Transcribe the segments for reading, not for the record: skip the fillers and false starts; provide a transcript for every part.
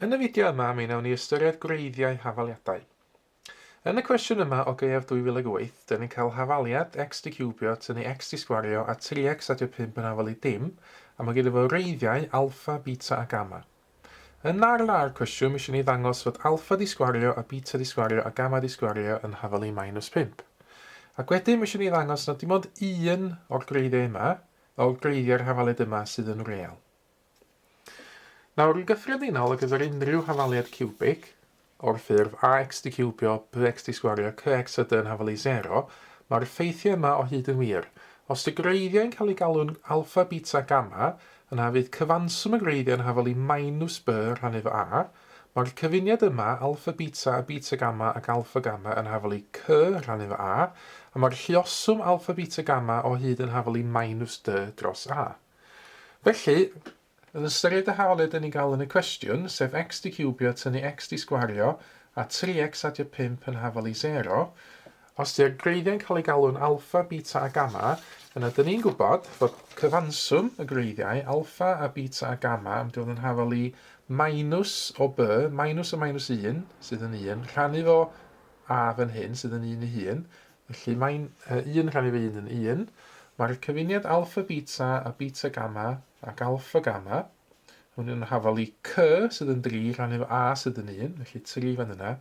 Yn y fideo yma, mi wnawn ni ystyried gwreiddiau hafaliadau. Yn y cwestiwn yma o gaeaf 2008, dyn ni'n cael hafaliad x di ciwbio tynnu x di sgwario a 3x adio 5 yn hafal i dim, a mae gyda fo wreiddiau alffa, beta a gamma. Yn ar la'r cwestiwn, mi eisiau ni ddangos fod alffa di sgwario a beta di sgwario a gamma di sgwario yn hafal i minus 5. Ac wedyn, mi eisiau ni ddangos nad dim ond un o'r gwreiddiau yma, o'r gwreiddiau'r hafaliad yma sydd yn real. Nawr, yn gyffredinol, ar gyfer unrhyw hafaliad ciwbig, o'r ffurf ax di ciwbio, bx di sgwario, cx a d yn hafal i 0, mae'r ffeithiau yma o hyd yn wir. Os dy gwreiddiau'n cael eu galw'n alffa, beta, gamma, yna fydd cyfanswm y gwreiddiau yn hafal i minus b rhannu fo a. Mae'r cyfuniad yma, alffa, beta a beta, gamma ac alffa, gamma yn hafal i c rhannu fo a, a mae'r lluoswm alffa, beta, gamma o hyd yn hafal i minus d dros a. Felly, yn ystyried y hafaliad dyn ni'n gael yn y cwestiwn, sef x di ciwbio tynnu x di sgwario a 3x adio 5 yn hafal i 0, os di'r gwreiddiau'n cael eu galw'n alffa, beta a gamma, yna dyn ni'n gwybod fod cyfanswm y gwreiddiau, alffa a beta a gamma, yn mynd i fod yn hafal i minus o b, minus o minus 1, sydd yn 1, rhannu fo a fan hyn, sydd yn 1 ei hun, Felly mae'n 1 rhannu fy 1 yn 1. Mae'r cyfuniad alffa beta a beta gamma ac alffa gamma, hwn yn hafal i c sydd yn 3 rhannu fy a sydd yn 1, felly 3 fan yna.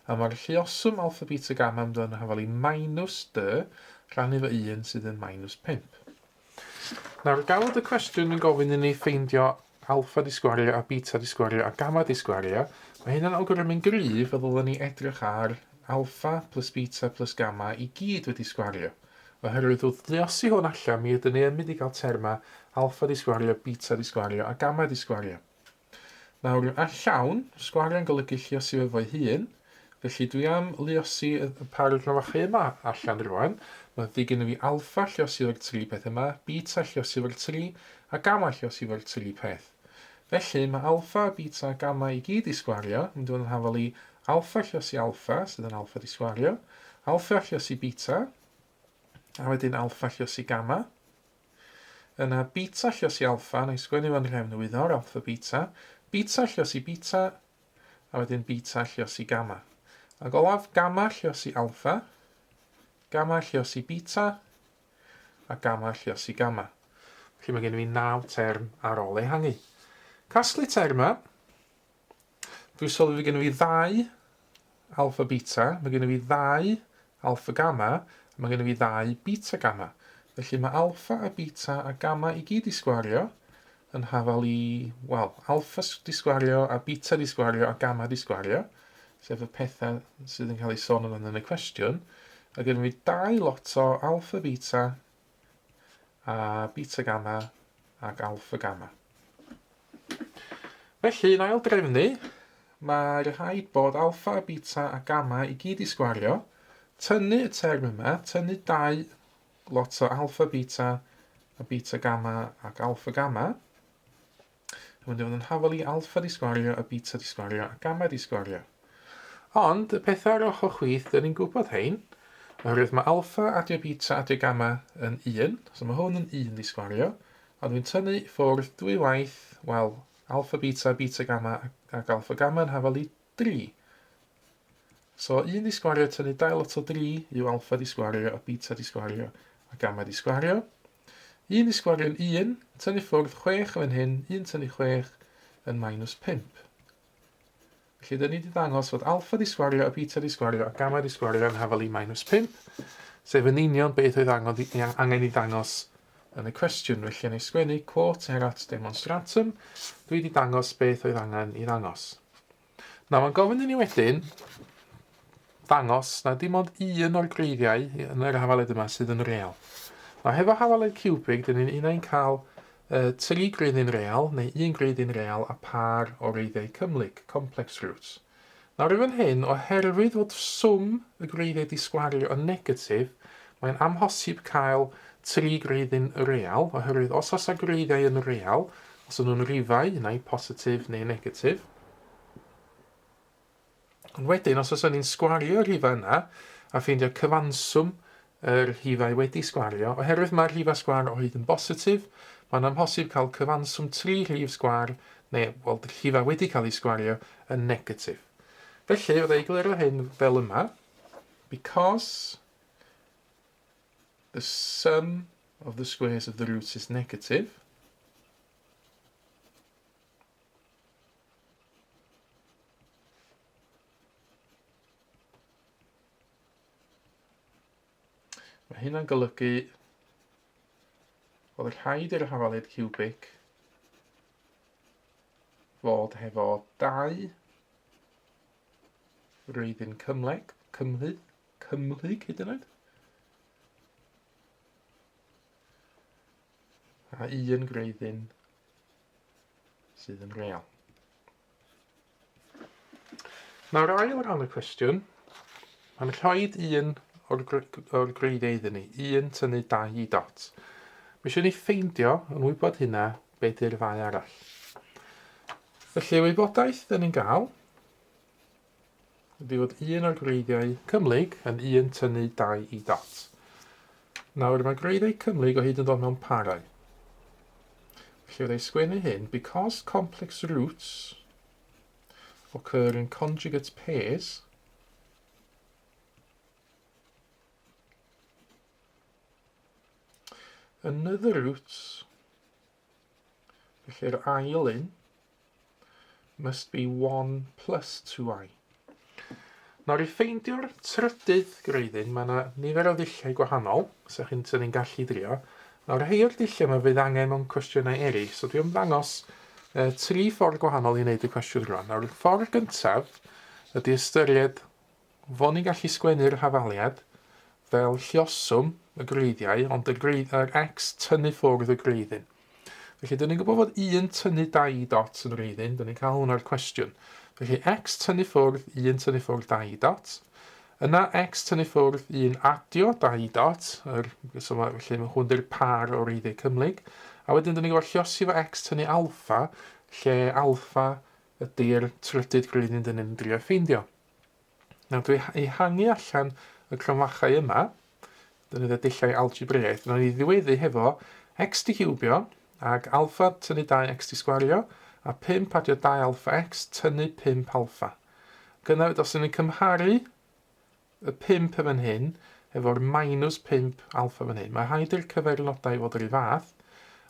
A mae'r lluoswm alffa beta gamma yn dod yn hafal i minus d rhannu fy 1 sydd yn minus 5. Nawr, gan fod y cwestiwn yn gofyn i ni ffeindio alffa di sgwario a beta di sgwario a gamma di sgwario, mae hynna'n awgrymu'n gryf y ddylen ni edrych ar alffa plus beta plus gamma i gyd wedi sgwario. Oherwydd wrth luosi hwn allan, mi ydyn ni yn mynd i gael termau alffa di sgwario, beta di sgwario a gamma di sgwario. Nawr, ar llawn, sgwario'n golygu lluosi efo'i hun, felly dwi am luosi y paragraffau yma allan rwan. Mae ddi gen i fi alffa lluosi efo'r tri peth yma, beta lluosi efo'r tri, a gamma lluosi efo'r tri peth. Felly, mae alffa, beta a gamma i gyd i sgwario, yn mynd i fod yn hafal i alffa lluosi alffa, sydd yn alffa di sgwario, alffa lluosi beta, a wedyn alffa lluosi gamma. Yna beta lluosi alffa, na i sgwennu fo'n nhrefn y wyddor, alffa beta, beta lluosi beta, a wedyn beta lluosi gamma. Ac olaf, gamma lluosi alffa, gamma lluosi beta, a gamma lluosi gamma. Felly mae gen i fi 9 term ar ôl ehangu. Casglu termau. Dwi'n sylwi fod gennym fi ddau alpha beta, mae gennym fi ddau alpha gamma, a mae gennym fi ddau beta gamma. Felly mae alpha a beta a gamma i gyd i sgwario yn hafal i, wel, alpha di sgwario a beta di sgwario a gamma di sgwario, sef y pethau sydd yn cael eu sôn amdano yn y cwestiwn. A gennym fi dau lot o alpha beta a beta gamma ac alpha gamma. Felly, yn ail drefnu, mae rhaid bod alpha, beta a gamma i gyd i sgwario, tynnu y term yma, tynnu dau lot o alpha, beta a beta gamma ac alpha gamma, Yn mynd i fod yn hafal i alffa di sgwario a beta di sgwario a gamma di sgwario. Ond y pethau ar ochr chwith, dyn ni'n gwybod hein, oherwydd mae alffa adio beta adio gamma yn 1, so mae hwn yn 1 di sgwario, a dwi'n tynnu ffwrdd dwy waith, wel, alffa beta, beta gamma ac alffa gamma yn hafal i 3. So 1 di sgwario tynnu 2 lot o 3 yw alffa di sgwario a beta di sgwario a gamma di sgwario. 1 di sgwario yn 1, tynnu ffwrdd 6 yn fan hyn, 1 tynnu 6 yn minus 5. Felly, dyn ni wedi dangos fod alffa di sgwario a beta di sgwario a gamma di sgwario yn hafal i minus 5, sef yn union beth oedd angen i ddangos yn y cwestiwn. Felly, yn ei sgwennu quote erat demonstratum, dwi wedi dangos beth oedd angen i ddangos. Nawr mae'n gofyn i ni wedyn ddangos na dim ond un o'r gwreiddiau yn yr hafaled yma sydd yn real. Nawr hefo hafaled ciwbig, dyn ni'n unai'n cael uh, tri gwreiddyn real neu un gwreiddyn real a pâr o wreiddiau cymhlyg, complex roots. Nawr i fan hyn, oherwydd fod swm y gwreiddiau di sgwario yn negatif, mae'n amhosib cael tri gwreiddyn real, oherwydd os oes gwreiddiau yn real, os ydyn nhw'n rifau, unai positif neu negatif, Ond wedyn, os oes ni'n sgwario rhifau yna a ffeindio cyfanswm yr rhifau wedi sgwario, oherwydd mae'r rhifau sgwar o hyd yn bositif, mae'n amhosib cael cyfanswm tri rhif sgwar Neu, wel, rhifau wedi cael eu sgwario yn negatif. Felly, fydda i glirio hyn fel yma. Because the sum of the squares of the roots is negative, Mae hynna'n golygu bod rhaid i'r hafaliad ciwbig fod hefo dau wreiddyn cymhleg, cymhlyg, cymhlyg hyd yn oed, a un gwreiddyn sydd yn real. Nawr ail ran y cwestiwn, mae'n rhaid un o'r, or gwreiddiau iddyn ni, un tynnu dau i dot. Mae eisiau ni ffeindio, yn wybod hynna, be di'r ddau arall. Felly, y wybodaeth dyn ni'n gael ydy fod un o'r gwreiddiau cymhlyg yn un tynnu dau i dot. Nawr, mae gwreiddiau cymhlyg o hyd yn dod mewn parau. Felly, fydda i sgwennu hyn, because complex roots occur in conjugate pairs, another root, felly'r ail un, must be 1 plus 2i. Nawr i ffeindio'r trydydd gwreiddyn, mae yna nifer o ddulliau gwahanol, so chi'n sy'n ni'n gallu drio. Nawr rhai o'r dulliau yma fydd angen mewn cwestiynau eraill, so dwi am ddangos tri ffordd gwahanol i wneud y cwestiwn rwan. Nawr y ffordd gyntaf ydy ystyried fod ni'n gallu sgwennu'r hafaliad fel lluoswm y gwreiddiau, ond y gwreidd, yr x tynnu ffwrdd y gwreiddyn. Felly, dyn ni'n gwybod fod 1 tynnu 2 dot yn wreiddyn, dyn ni'n cael hwn ar cwestiwn. Felly, x tynnu ffwrdd 1 tynnu ffwrdd 2 dot. Yna, x tynnu ffwrdd 1 adio 2 dot, yr, so ma, felly mae hwn di'r par o wreiddiau cymhlyg. A wedyn, dyn ni'n gwybod lliosi fo x tynnu alfa, lle alfa ydy'r trydydd gwreiddyn dyn ni'n drio ffeindio. Nawr dwi ehangu allan y cromfachau yma, defnyddio dulliau algebraidd. Nawr ni ddiweddu hefo x di ciwbio ag alfa tynnu 2 x di sgwario a 5 adio 2 alfa x tynnu 5 alfa. Gyna, os ydyn ni'n cymharu y 5 yn fan hyn efo'r minus 5 alfa fan hyn, mae rhaid i'r cyfeirnodau fod yr un fath,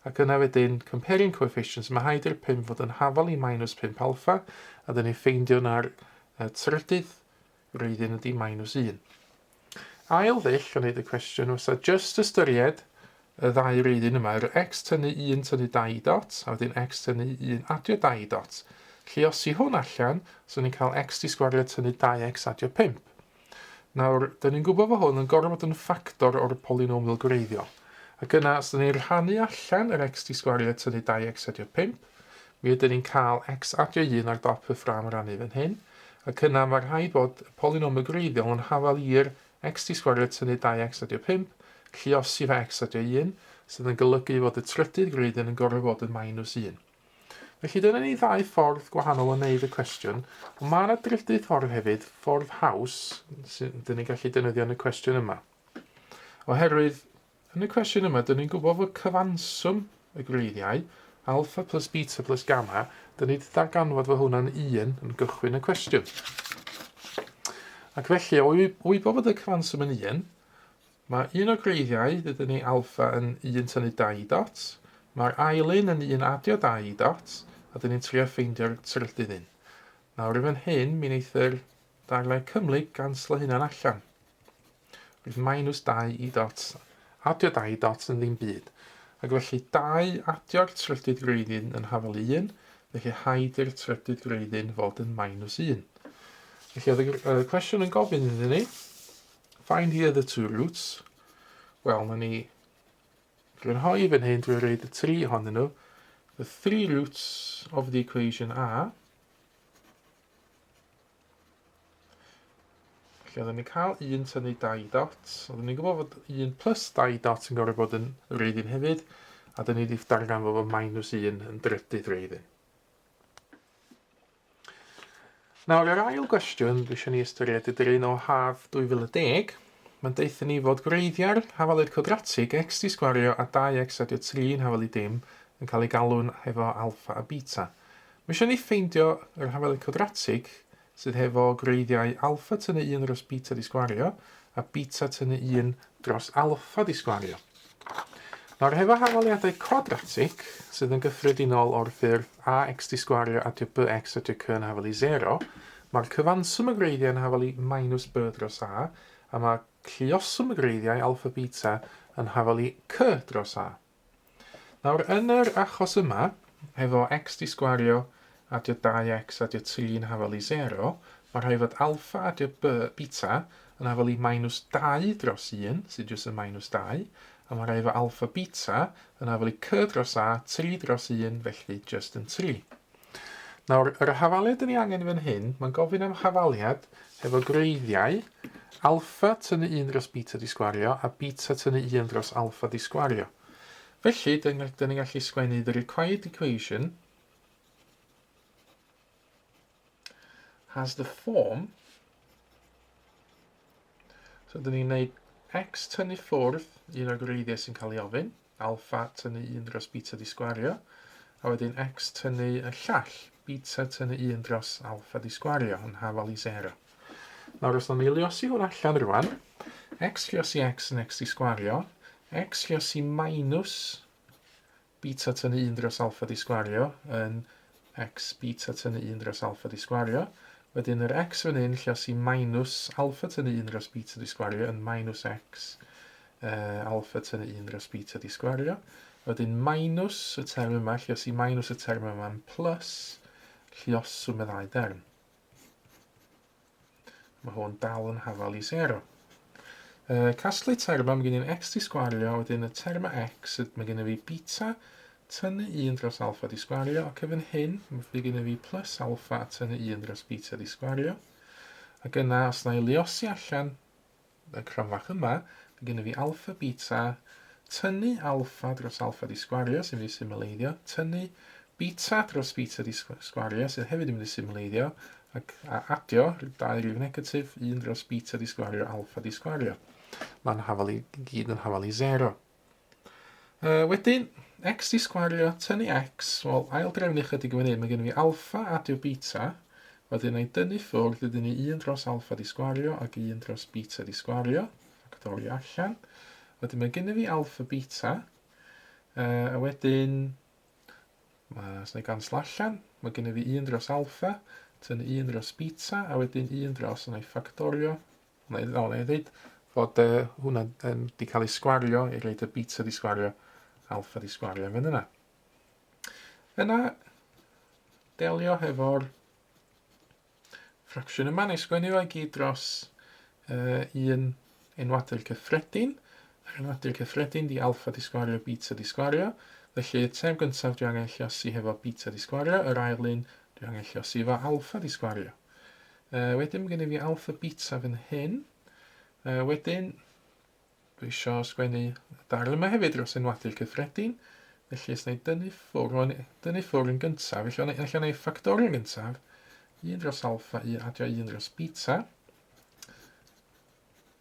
ac yna wedyn comparing coefficients, mae rhaid i'r 5 fod yn hafal i minus 5 alfa, a dyn ni'n ffeindio na'r Y trydydd wreiddyn ydy minus 1. Ail ddull o wneud y cwestiwn fysa jyst ystyried y ddau wreiddyn yma, yr x tynnu 1 tynnu 2 dot, a wedyn x tynnu 1 adio 2 dot. Lluosi hwn allan, so ni'n cael x di sgwario tynnu 2x adio 5. Nawr, dyn ni'n gwybod fod hwn yn gorfod yn ffactor o'r polynomial gwreiddiol. Ac yna, os dyn ni'n rhannu allan yr x di sgwario tynnu 2x adio 5, mi ydyn ni'n cael x adio 1 ar dop y ffrâm rannu fan hyn, ac yna mae rhaid bod y polynomial gwreiddiol yn hafal i'r x di sgwario tynnu 2x adio 5, lluosi fo x adio 1, sydd yn golygu fod y trydydd gwreiddyn yn gorfod bod yn minus 1. Felly dyna ni ddau ffordd gwahanol o wneud y cwestiwn, ond mae yna drydydd ffordd hefyd, ffordd haws, sydd dyn ni'n gallu defnyddio yn y cwestiwn yma. Oherwydd, yn y cwestiwn yma, dyn ni'n gwybod fod cyfanswm y gwreiddiau, alpha plus beta plus gamma, dyn ni wedi darganfod fod hwnna'n 1 yn gychwyn y cwestiwn. Ac felly, o wybod fod y cyfanswm yn 1, Mae un o'r gwreiddiau, dydyn ni alpha yn 1 tynnu 2 dot, mae'r ail un yn 1 adio 2 dot, a dyn ni'n trio ffeindio'r trydydd un. Nawr i fan hyn, mi wneith yr darnau cymhlyg ganslo hunan allan. Bydd minus 2 i dot, adio 2 dot yn ddim byd. Ac felly 2 adio'r trydydd gwreiddyn yn hafal i 1, felly rhaid i'r trydydd gwreiddyn fod yn minus 1. Felly oedd y cwestiwn yn gofyn iddyn ni, Find the other two roots. Wel, na ni grynhoi fan hyn drwy reid y tri ohonyn nhw. The three roots of the equation are... Felly oedden ni'n cael 1 tynnu 2 dot. Oedden ni'n gwybod fod 1 plus 2 dot yn gorfod bod yn wreiddyn hefyd, a dyn ni wedi darganfod fod minus 1 yn drydydd wreiddyn. Nawr, yr ail gwestiwn dwi eisiau ni ystyried ydy'r un o haf 2010. Mae'n deutha ni fod gwreiddiau'r hafaliad cwadratig x di sgwario a 2x adio 3 yn hafal i dim yn cael ei galw'n hefo alffa a beta. Mae eisiau ni ffeindio yr hafaliad cwadratig sydd hefo gwreiddiau alfa tynnu 1 dros beta di sgwario a beta tynnu 1 dros alfa di sgwario. Nawr hefo hafaliadau cwadratig sydd yn gyffredinol o'r ffurf ax di sgwario adio bx adio c yn hafal i 0, mae'r cyfanswm y gwreiddiau yn hafal i minus b dros a, a mae lluoswm y gwreiddiau alfa beta yn hafal i c dros a. Nawr, yn yr achos yma, hefo x di sgwario adio 2x adio 3 yn hafal i 0, mae rhaid fod alfa adio b, beta yn hafal i minus 2 dros 1, sydd jyst yn minus 2, a mae rhaid fod alfa beta yn hafal i c dros a, 3 dros 1, felly jyst yn 3. Nawr, yr hafaliad dyn ni angen fan hyn, mae'n gofyn am hafaliad hefo gwreiddiau alfa tynnu 1 dros beta di sgwario a beta tynnu 1 dros alfa di sgwario. Felly, dyn, dyn ni'n gallu sgwennu the required equation has the form. So, dyn ni'n gwneud x tynnu ffwrdd un o'r gwreiddiau sy'n cael ei ofyn. Alfa tynnu 1 dros beta di sgwario, a wedyn x tynnu y llall, beta tynnu 1 dros alfa di sgwario, yn hafal i 0. Nawr os nawn ni luosi hwn allan rwan, x lluosi x yn x di sgwario, x lluosi minus beta tynnu 1 dros alfa di sgwario yn x beta tynnu 1 dros alfa di sgwario, wedyn yr x fan hyn lluosi minus alfa tynnu 1 dros beta di sgwario yn minus x alfa tynnu 1 dros beta di sgwario. Wedyn minus y term yma, lluosi minus y term yma yn plus lluoswm y ddau derm. Mae hwn dal yn hafal i 0. Casglu termau, mae gen i'n x di sgwario, wedyn y termau x, mae gen i fi beta tynnu 1 dros alfa di sgwario, ac efo'n hyn, mae gen i fi plus alfa tynnu 1 dros beta di sgwario. Ac yna, os na i luosi allan y cromfach yma, mae gennym fi alfa beta, tynnu alfa dros alfa di sgwario, sy'n mynd i symleiddio, tynnu beta dros beta di sgwario, sydd hefyd yn mynd i symleiddio, ac a adio dau rif negatif, 1 dros beta di sgwario, alfa di sgwario. Mae'n hafal i gyd yn hafal i 0. Wedyn, x di sgwario, tynnu x, wel, ail drefnu chydig yn fan hyn, mae gen i fi alfa adio beta, wedyn na i dynnu ffwrdd, ydyn ni 1 dros alfa di sgwario ac 1 dros beta di sgwario, ffactorio allan. Wedyn mae gen i fi alfa beta, a wedyn, mae, os na i ganslo allan, mae gen i fi 1 dros alfa, tynnu 1 dros beta, a wedyn 1 dros, na i ffactorio, Neu, o, neu ddeud fod hwnna di cael ei sgwario i reid y beta di sgwario, alfa di sgwario yn fan yna. Yna, delio hefo'r ffracsiwn yma, neu sgwennu fo i gyd dros un enwadur cyffredin. Yr enwadur cyffredin di alfa di sgwario, beta di sgwario. Felly, y term gyntaf dwi angen lliosi hefo beta di sgwario, yr ail un dwi angen lliosi efo alfa di sgwario. Wedyn mae gen i fi alfa beta fan hyn. Wedyn, dwi eisiau sgwennu darn yma hefyd dros enwadur cyffredin. Felly, os na i dynnu ffwrdd, dynnu ffwrdd yn gyntaf, felly allan ei ffactorio yn gyntaf, 1 dros alfa, 1 adio 1 dros beta.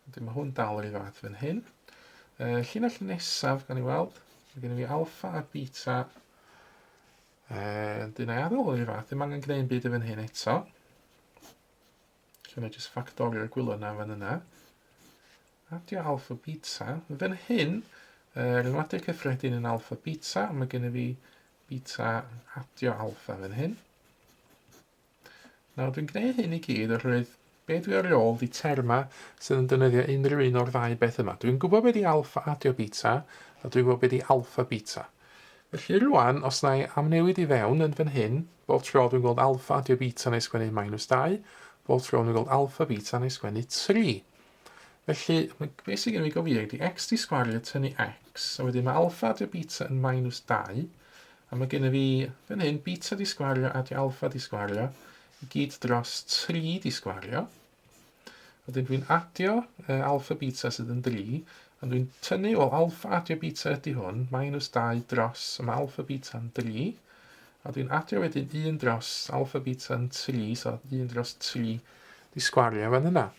Wedyn mae hwn dal yr un fath fan hyn. Llinell nesaf, gan i weld, mae gen i fi alfa a beta. Dyn ei adael yr un fath, ddim angen gwneud yn byd yn hyn eto. Lle na jyst ffactorio'r gwylod na fan yna. Adio alfa beta. Fan hyn, yr enwadur cyffredin yn alfa beta, mae gen i fi beta adio alfa fan hyn. Nawr dwi'n gwneud hyn i gyd oherwydd be dwi ar ôl di terma sydd yn defnyddio unrhyw un o'r ddau beth yma. Dwi'n gwybod be di alfa adio beta, a dwi'n gwybod be di alfa beta. Felly rwan, os na i amnewid i fewn yn fan hyn, bob tro dwi'n gweld alfa adio beta neu sgwennu minus 2, bob tro dwi'n gweld alfa beta neu sgwennu 3. Felly, mae beth sydd gen i gofio ydy x di sgwario tynnu x, a wedyn mae alfa adio beta yn minus 2, a mae gen i fi fan hyn beta di sgwario adio alfa di sgwario, i gyd dros 3 di sgwario. Wedyn dwi'n adio alfa beta sydd yn 3, a dwi'n tynnu, wel alfa adio beta ydy hwn, minus 2 dros, a mae alfa beta yn 3, a dwi'n adio wedyn 1 dros alfa beta yn 3, so 1 dros 3 di sgwario fan yna.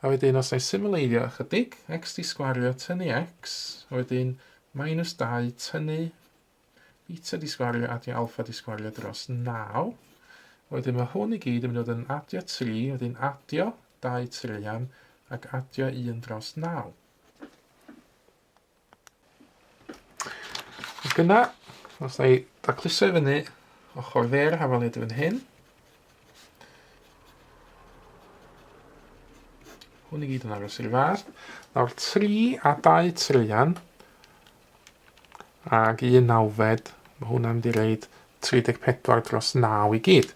A wedyn os na i symleiddio ychydig, x di sgwario tynnu x, a wedyn minus 2 tynnu Beta di sgwario adio alfa di sgwario dros 9. Wedyn mae hwn i gyd yn mynd i fod yn adio 3, wedyn adio 2 treian ac adio 1 dros 9. Ac yna, os na i dacluso i fyny ochr dde'r hafaliad fan hyn, hwn i gyd yn aros i'r fath. Nawr 3 a 2 treian Ac un nawfed, mae hwnna'n mynd i reid 34 dros 9 i gyd.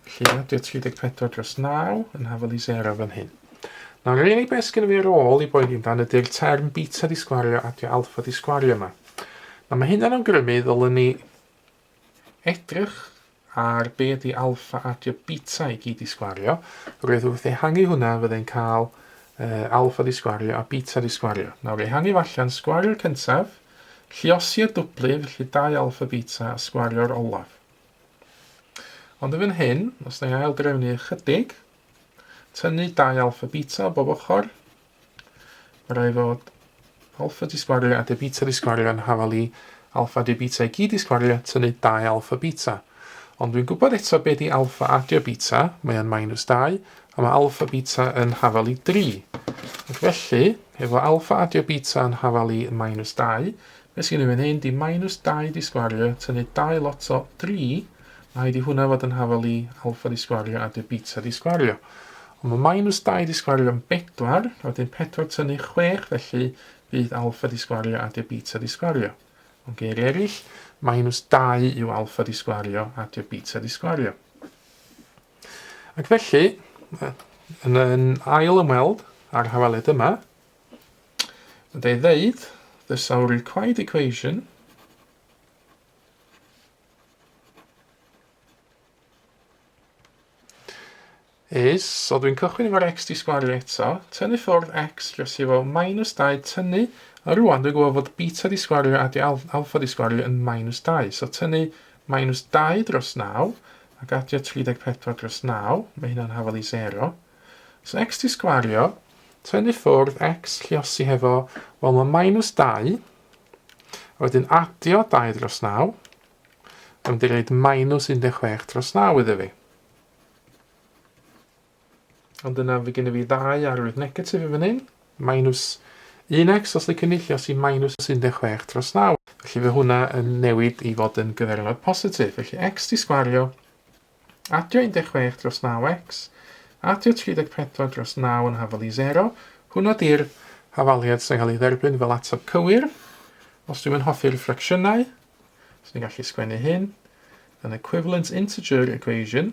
Felly adio 34 dros 9 yn hafal i 0 fan hyn. Nawr, yr unig beth sgynno fi ar ôl i boeni amdan ydy'r term beta di sgwario adio alfa di sgwario yma. Nawr, mae hynna'n awgrymu ddylwn ni edrych ar be ydy alfa adio beta i gyd i sgwario. Roedd wrth ehangu hwnna fyddai'n cael uh, alfa di sgwario a beta di sgwario. Nawr ehangu fo allan, sgwario'r cyntaf, lluosi a dwblu, felly 2 alfa beta a sgwario'r olaf. Ond yn fan hyn, os na i ail drefnu ychydig, tynnu 2 alfa beta o bob ochr, Mae rhaid fod alfa di sgwario a de beta di sgwario yn hafal i alfa di beta i gyd di sgwario tynnu 2 alfa beta. Ond dwi'n gwybod eto be di alfa adio beta, mae o'n minus 2, a mae alfa beta yn hafal i 3. Ac felly, efo alfa adio beta yn hafal i minus 2, beth sy'n ei fan hyn di minus 2 di sgwario tynnu 2 lot o 3, mae rhaid i hwnna fod yn hafal i alfa di sgwario adio beta di sgwario. Ond mae minus 2 di sgwario yn 4, a wedyn 4 tynnu 6, felly bydd alfa di sgwario adio beta di sgwario. Mewn geiriau eraill, minus 2 yw alfa di sgwario adio beta di sgwario. Ac felly, yn, yn ail ymweld â'r hafaliad yma, mae'n dweud ddeud, thus our required equation Is, so dwi'n cychwyn efo'r x di sgwario eto, tynnu ffwrdd x dros efo minus 2, tynnu, a rwan dwi'n gwybod fod beta di sgwario a di alpha di sgwario yn minus 2, so tynnu minus 2 dros 9, ac adio 34 dros 9, mae hynna'n hafal i 0. So x di sgwario, tynnu ffwrdd x lliosi hefo, wel mae minus 2, a wedyn adio 2 dros 9, Mae'n mynd i roed minus 16 dros 9 iddo fi. Ond yna fe gen i fi ddau arwydd negatif yn fan hyn. Minus 1x os licen ni, lluosi minus 16 dros 9. Felly fe hwnna yn newid i fod yn gyferlad positif. Felly x di sgwario, adio 16 dros 9x, adio 34 dros 9 yn hafal i 0. Hwna di'r hafaliad sy'n cael ei dderbyn fel ateb cywir. Os dwi'n hoffi'r ffracsiynau, So ni'n gallu sgwennu hyn yn equivalent integer equation,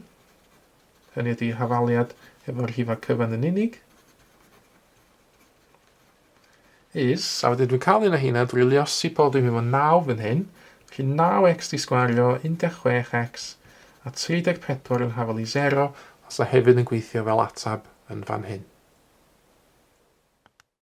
hynny ydy hafaliad efo'r rhifau cyfan yn unig, is, a wedyn dwi'n cael un o heina drwy luosi pob dim efo 9 fan hyn, felly 9x di sgwario 16x a 34 yn hafal i 0, os a hefyd yn gweithio fel atab yn fan hyn.